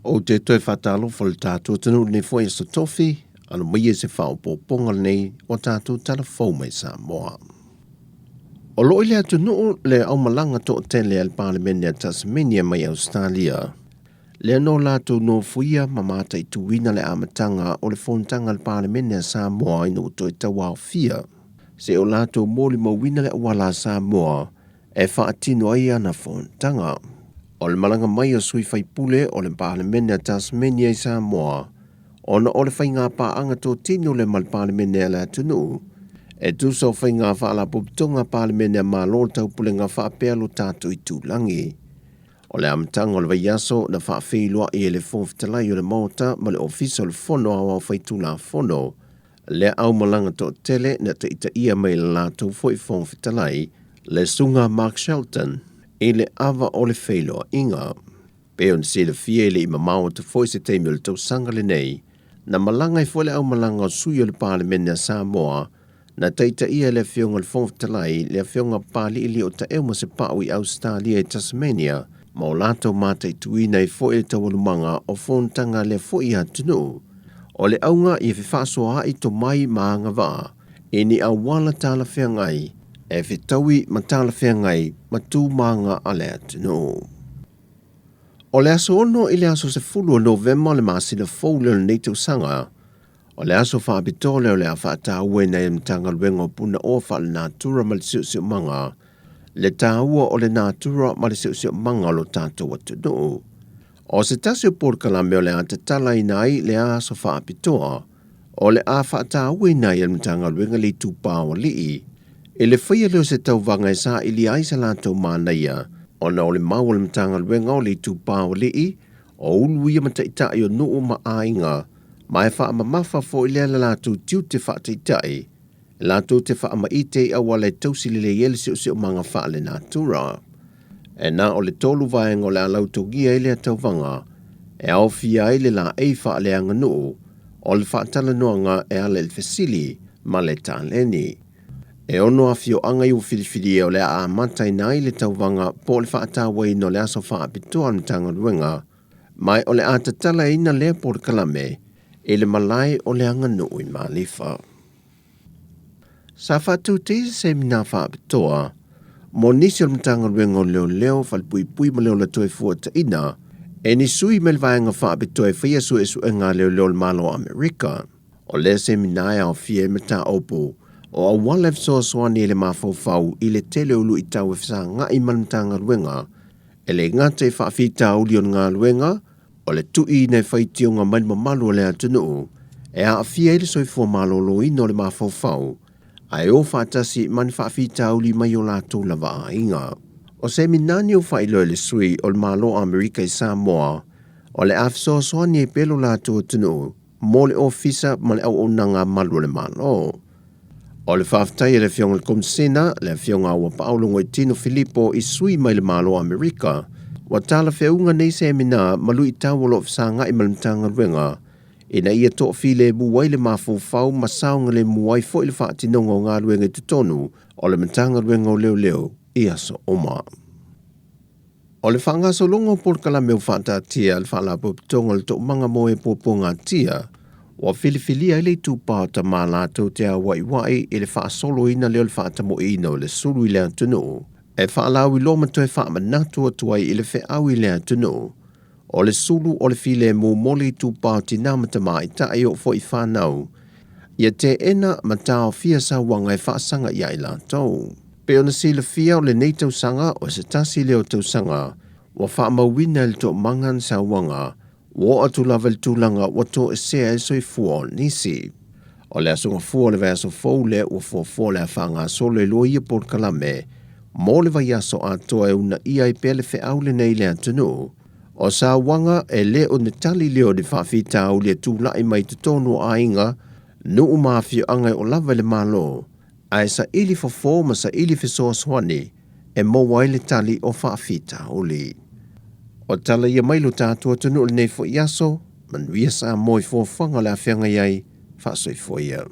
Ou te toe faatalofa i le tatou atunuu i lenei foi aso Tofi, alo maia i se faaopoopoga lenei o tatou tala fou mai Samoa. O lo o i le atunuu le aumalaga toatele a le Palemene a Tasmania mai Ausetalia, lea no latou nofoia ma mataituina le amataga o le fonotaga a le Palemene a Samoa ina ua toe tauaofia, se o latou molimauina le auala a Samoa e faatino ai ana fonotaga. O le malaga mai o sui faipule o le Palemene a Tasmania i Samoa, ona o le faiga paaga totino lea ma le Palemene a le atunuu, e tusa o faiga faalapotopotoga a Palemene a Malo o le Taupulega faapea lo tatou itulagi. O le amataga o le vaiaso na faafeiloai e le Fofoga Fetalai o le Maota ma le Ofisa o le Fono Aoao Faitulafono lea aumalaga toatele na taitaia mai e le latou foi Fofoga Fetalai, le Susuga Mark Shelton, i le ava o le feiloaiga. Pei ona silafia e le i mamao atu foi se taimi o le tausaga lenei, na malaga ai foi le aumalaga o sui o le Palemene a Samoa, na taitaia e le Afioga i le Fofoga Fetalai, le Afioga Papali'i Taeu ma Sepa'u i Ausetalia i Tasmania, ma o latou mataituina ai foi le taualumaga o fonotaga a lea foi atunuu. O le auga ia fefaasoaai tomai ma agavaa i ni auala talafeagai e fetaui ma talafeagai ma tumaga a le atunuu. O le aso 6 i le aso 10 o Novema o le masina fou lea o lenei tausaga, o le aso faapitoa lea o le a faatauaina ai e le Matagaluega o Punaoa Faalenatura ma le Siosiomaga le taua o le natura ma le siosiomaga o lo tatou atunuu. O se tasi o polokalame o le a tatalaina ai le aso faapitoa, o le a faatauaina ai e le Matagaluega le itupa o alii i le faia lea o se tauvaga e sailia ai sa latou manaia, ona o le mau a le Matagaluega o le itupa o alii o ulu ia ma taitai o nuu ma aiga, ma e faamamafa foi lea le latou tiute faataitai, latou te faamaite i auala e tausi lelei ai le siosiomaga faalenatura. E na o le 3 vaega o le a lautogia ai lea tauvaga, e aofia ai le laei faaleaganuu, o le faatalanoaga e ala i le fesili ma le taleni. E 6 afioaga i ua filifilia o le a amataina ai le tauvaga po o le faatauaina o le aso faapitoa a le Matagaluega, ma o le a tatalaina lea polokalame i le malae o le aganuu i Malifa. Sa faatutei se semina faapitoa mo nisi o le Matagaluega o Leoleo, Falepuipui ma le Ola Toefuataiga, e ni sui mai le vaega faapitoa e faia suesuega a leoleo o le Malo o Amerika. O lea semina e aofia ai mataupu o auala e fesoasoani i le mafaufau i le tele o luitau e fesagai ma le Matagaluega, e le gata i faafitauli o le galuega, o le tuiina e faitioga mai le mamalu o le atunuu, e aafia ai le soifua maloloina o le mafaufau, ae o faatasi ma ni faafitauli mai o latou lava aiga. O seminani o faailoa i le sui o le Malo o Amerika i Samoa, o le a fesoasoani ai pea lo latou atunuu mo le ofisa ma le auaunaga malu o le Malo. O le faafetai a le Afioga i le Komisena, le Afioga a Auapaau Logoitino Filipo i sui mai le Malo o Amerika, ua talafeauga nei semina ma luitau o lo o fesagai ma le Matagaluega, ina ia toafilemu ai le mafaufau ma saogalemu ai foi le faatinoga o galuega i totonu o le Matagaluega o Leoleo i aso uma. O le faagasologa o polokalame ua faataatia a le Faalapotopotoga o le Toomaga mo e Puapuagatia, ua filifilia ai le itupa o tamā latou te auaiuai i le faasoloina lea o le faatamoeina o le sulu i le atunuu, e faalauiloa ma toe faamanatu atu ai i le feau i le atunuu, o le sulu o le filemu mo le itupa o tinā ma tamaitai oo foi i fanau, ia teena ma taofia sauaga e faasaga ia i latou. Pei ona silafia o lenei tausaga o se tasi lea o tausaga ua faamauina e le toomaga ni sauaga ua oo atu lava i le tulaga ua toesea ai le soifua o nisi. O le aso gafua o le vaiaso fou lea ua fuafua o le a faagasolo e lua ia polokalame mo le vaiaso atoa e uunaia ai pea le feau lenei i le atunuu. O sauaga e le o ni tali lea o ni faafitauli e tulai mai totonu o aiga, nuu ma afioaga e oo lava i le Malo, ae saili fofo ma saili fesoasoani e maua ai le tali o faafitauli. O tala ia mai lo tatou atunuu i lenei foi aso, manuia Samoa i fuafuaga o le a feagai ai, faasoifua ia.